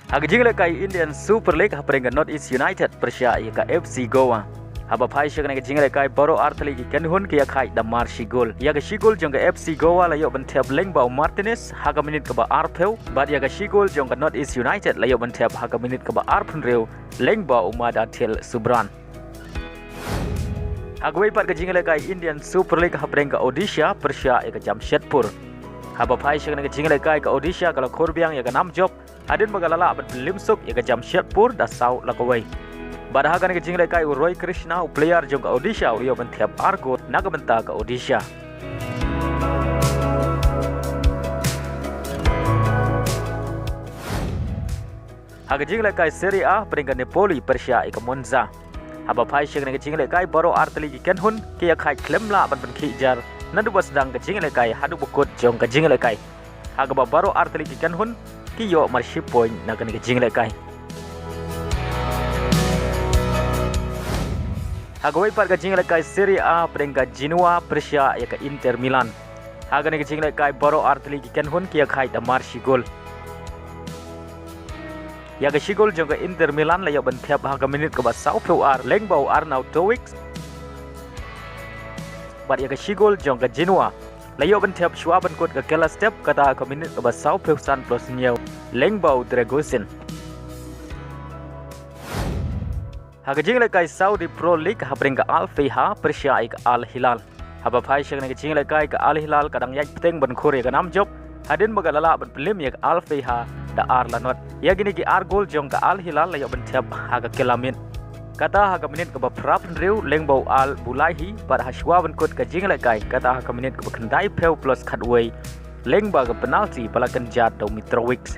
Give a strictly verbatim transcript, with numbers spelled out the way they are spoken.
Ha ka jinglehkai Indian Super League hapdeng ka North East United pyrshah ïa ka F C Goa. Haba phai sha kane ka jinglehkai baroh artylli ki kynhun ki ïakhaid da mar shi gol. Ïa ka shi gol jong ka F C Goa la ïoh ban thep lyngba u Martinez ha ka minit kaba arphew, bad ïa ka shi gol jong ka North East United la ïoh ban thep ha ka minit kaba arphew hynriew lyngba u Madathil Subran. Ha kawei pat ka jinglehkai Indian Super League hapdeng ka Odisha pyrshah ïa ka Jamshedpur. Haba phai sha kane ka jinglehkai ka Odisha ka la khur biang ïa ka nam jop hadien ba ka la lah ban pynlip suk ïa ka Jamshedpur da saw la kawei. Bad ha kane ka jinglehkai u Roy Krishna u player jong ka Odisha u ïoh ban thep ar gol na ka bynta ka Odisha. Ha ka jinglehkai Serie A hapdeng ka Napoli pyrshah ïa ka Monza. Haba phai sha kane ka jinglehkai baroh artylli ki kynhun ki ïakhaid khlem lah ban pynkhih jar naduh ba sdang ka jinglehkai haduh ba kut jong ka jinglehkai. Ha kaba baroh artylli ki kynhun ki ïoh mar shi point na kane ka jinglehkai. Ha kawei pat ka jinglehkai Serie A hapdeng ka Genoa pyrshah ïa ka Inter Milan. Ha kane ka jinglehkai baroh artylli ki kynhun ki ïakhaid da mar shi gol. Ïa ka shi gol jong ka Inter Milan la ïoh ban thep ha ka minit kaba sawphew ar lyngba u Arnaut Towik. Bad ïa ka shi gol jong ka Genoa la ïoh ban thep shuwa ban kut ka kylla step, kata ha ka minit kaba sawphew san plus hynñiew lyngba u Dragusin. Ha ka jinglehkai Saudi Pro League hapdeng ka Al Faiha pyrshah ïa ka Al Hilal. Haba phai sha kane ka jinglehkai ka Al Hilal ka dang ïaid bteng ban khur ïa ka nam jop hadien ba ka la lah ban pynlip ïa ka Al Faiha da ar la not. Ïa kine ki ar gol jong ka Al Hilal la ïoh ban thep ha ka kylla miet. Kata ha ka minit kaba phra phew hynriew lyngba u Al Bulaihi, bad ha shuwa ban kut ka jinglehkai kata ha ka minit kaba khyndaiphew plus khatwei lyngba ka penalti ba la kynjat da u Mitrovic.